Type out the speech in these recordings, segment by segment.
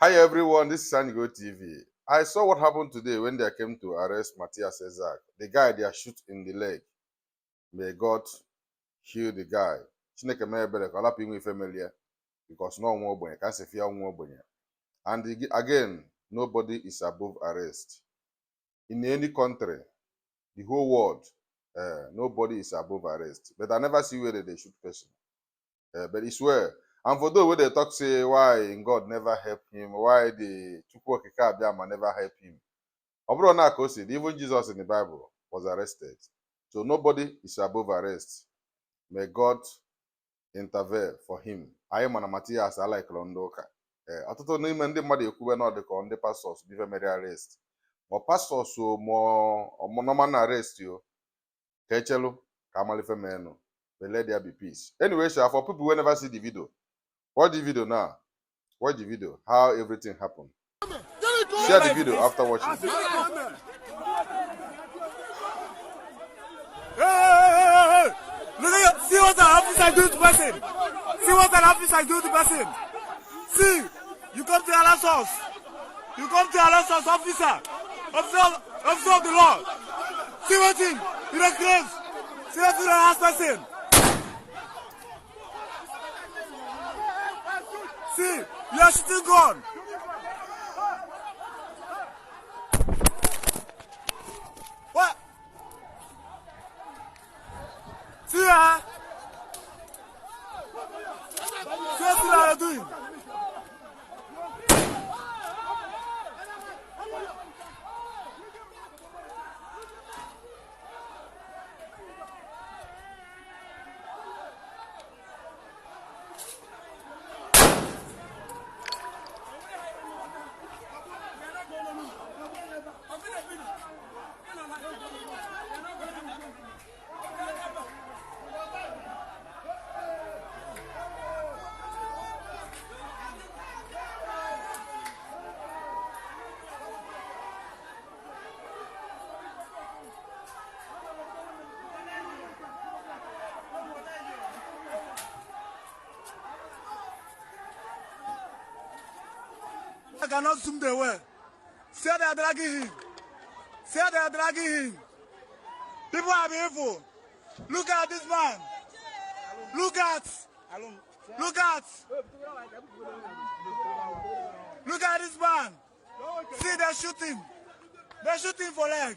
Hi everyone, this is Anigo TV. I saw what happened today when they came to arrest Matthias Ezeaku, the guy they are shoot in the leg. May God heal the guy. Chineke mee ebere ka ọ lapụ inwe ife melie because na ọnwa ogbenye ka a si fịa ọnwa ogbenye. And again, nobody is above arrest. In any country, the whole world, nobody is above arrest. But I never see where they shoot person. But it's well. And for those wey dey talk say why God never help him, why the Chukwu Okike Abiama never help him. Ọ bụrụ na ka o si dị, even Jesus in the Bible was arrested. So nobody is above arrest. May God intervene for him. Anyị ma na Matias alaikụrụ ndị ụka. Ee, ọtụtụ n'ime ndị mmadụ ekwube na ọ dị ka ndị pastors bụ ife mere arrest. Ma pastors o ma ọ normal arrest o ka echelu ka amalife menụ. But let there be peace. Anyway, sha, for people who never see the video, watch the video now. Watch the video, how everything happened. Share the video after watching. Hey, hey, hey, hey, hey. Look at you. See what an officer do to person. See what an officer do to person. See, you come to arrest us. You come to arrest us, officer. Officer, officer of the law. See what him? You don't craze. See what you don't person. See, you are shooting gun. What? See, huh? See what you are doing? I cannot zoom the way. See how they are dragging him. See how they are dragging him. People are evil. Look at this man. Look at. Look at. Look at this man. See, they're shooting. They're shooting for leg.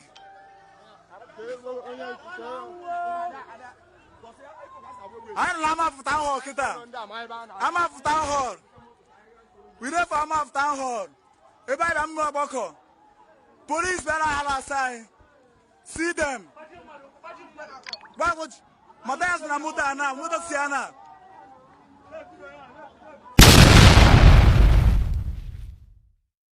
I don't know. I'm out town hall, kita. I'm out town hall. We dey for Amaf Town Hall. Ebe anyị bịa ọgbakọ. Police bịara harass anyị. See them. Gbagwoju. Matthias na moto a na, moto si ya na.